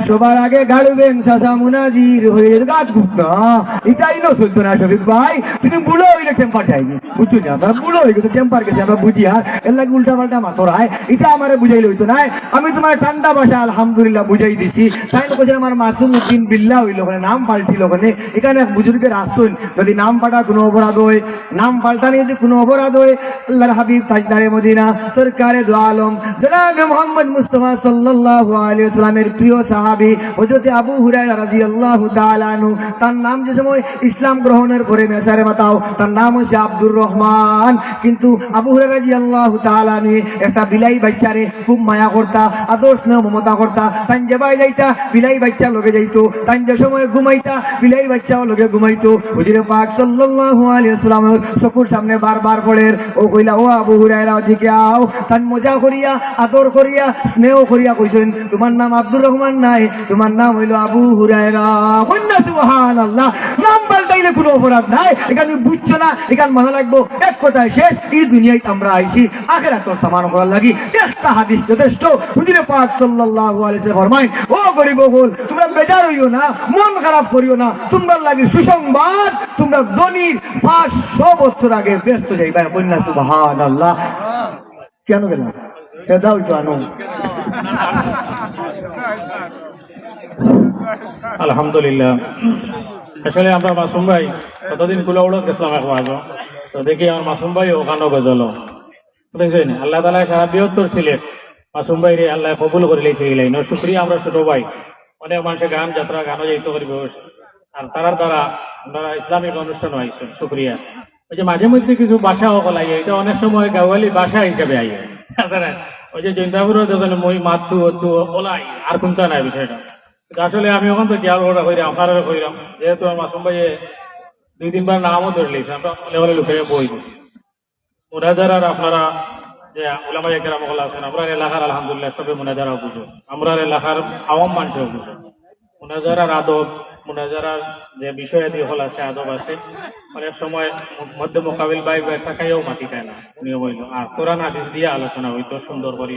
সবার আগে গাড়ুবেন চাচা মুনাজির হয়ে যেত। গাছ গুত না, ইটাই না চলতো না শফিক ভাই। তুমি বুড়ো হইলে টেম্পার যায়নি, বুঝছো না? আমরা বুড়ো হয়ে গেছে, টেম্পার গেছে, আমরা বুঝি। আর এর লাগি উল্টা পাল্টা মাতরায়, ইটা আমারে বুঝাইলে হইতো না। আমি তোমার ঠান্ডা ভাষা আলহামদুলিল্লাহ বুঝাই দিছি। তাইন কইছইন আমার মাসুম উদ্দিন বিল্লা হইল, ওখানে নাম পাল্টিল, ওখানে এখানে এক বুজুর্গের আসুন, যদি নাম পাল্টা কোনো অপরাধ হয়, নাম পাল্টানি যদি কোনো অপরাধ হয়, আল্লাহর হাবিব তাজদারে মদিনা সরকারে দো আলম জনাবে মুহাম্মদ মুস্তাফা সাল্লাল্লাহু আলাইহি ওয়াসাল্লামের প্রিয় সাহাবী হযরত আবু হুরায়রা রাদিয়াল্লাহু তাআলা আনহু, তার নাম যে সময় ইসলাম গ্রহণের পরে মেসারে মাতাও, তার নাম হইছে আব্দুর রহমান। কিন্তু আবু হুরায়রা রাদিয়াল্লাহু তাআলা আনহু একটা বিলাই বাচ্চারে খুব মায়া করতা, আদর স্নেহ মমতা করতা। তাইন যেবায় যাইতা, বিলাই বাচ্চা লগে যাইতো। তাইন যে সময় ঘুমাইতা, বিলাই বাচ্চাও লগে ঘুমাইতো। হুজুরে পাক সাল্লাল্লাহু আলাইহি ওয়াসাল্লামর চকুর সামনে বারবার পড়ের, ও কইলা, "ও আবু হুরায়রা, ওদিকে আও।" তাইন মজা করিয়া, আদর করিয়া, স্নেহ করিয়া কইছইন, "তোমার নাম আব্দুর রহমান নায়, তোমার নাম হইল আবু হুরায়রা।" কইন না সুবহানাল্লাহ। নাম পাল্টাইলে কোনো অপরাধ নাই। এখান বুঝছো না, এখান মানা লাগবো। এক কথায় শেষ, এই দুনিয়াত আমরা আইছি আখেরাতর সামান করার লাগি। একটা হাদিস যথেষ্ট। হুজুরে পাক সাল্লাল্লাহু আলাইহি ওয়াসাল্লাম ফরমাইন, "ও গরিব হকল, তোমরা বেজার হইও না, মন খারাপ করিও না, তোমরার লাগি সুসংবাদ, তোমরা ধনীর পাঁচশো বছর আগে বেহেস্ত যাইবায়।" কইন না সুবহানাল্লাহ। কিয়ানো গেলাম? এ দাও একটু আনো। আলহামদুলিল্লাহ। আসলে আমরা মাসুম ভাই কতদিন কুলাউড়াত গেছিলাম এক ওয়াজো, তো দেখি আমার মাসুম ভাই ওখানো গজলো। দেখছইন, আল্লাহ তাআলা সারা বিয়াত্তর সিলেট, মাসুম ভাইরে আল্লায় কবুল করিলাইছে ই লাইনো। শুকরিয়া আমরার ছোট ভাই। অনেক মানষে গান যাত্রা গানও যাইতো করিব। আর তারার দ্বারা আমরার ইসলামিক অনুষ্ঠানও আইছে। শুকরিয়া। ওই যে মাঝে মধ্যে কিছু ভাষা অকল আইয়ে, ইটা অনেক সময় গাওয়ালি ভাষা হিসাবে আইয়ে। আচ্ছা না? ওই যে জৈন্তাপুরও যখন মই মাতু, অতু, ওলাই, আর কুনতা নাই বিষয়টা। কিন্তু আসলে আমি অখন তো খেয়াল করা কইরাম, আপনারারে কইরাম, যেহেতু আমার মাসুম ভাইয়ে দুই তিনবার নামও ধরিলিছে, আমরা হলে হলে লুকাইয়া বই দিছি। মুনাজারার আপনারা যে উলামায়ে কেরাম অকল আছইন, আমরার এলাকার আলহামদুলিল্লাহ সবে মুনাজারা বুঝইন, আমরার এলাকার আওয়াম মানষেও বুঝইন। মুনাজারার আদব, মুনাজারার যে বিষয়াদি অকল আছে, আদব আছে, অনেক সময় মধ্যে মোকাবিল ভাই ভাই তাকাইয়াও মাতি পায় না, নিয়ম অইলো। আর কোরআন হাদিস দিয়া আলোচনা অইতো সুন্দর করি।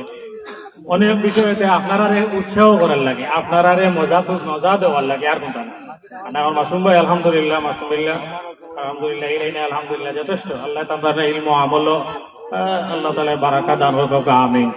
অনেক বিষয়েতে আপনারারে উৎসাহ করার লাগি, আপনারারে মজা তো, মজা দেওয়ার লাগি, আর কুনতা না। আর আমার মাসুম ভাই আলহামদুলিল্লাহ, মাসুম ভাই আলহামদুলিল্লাহ, এই লাইনে আলহামদুলিল্লাহ যথেষ্ট। আল্লাহ তাআলা ইলম আমল, আহ, আল্লাহ তাআলা বারাকা দান করুক, আমিন।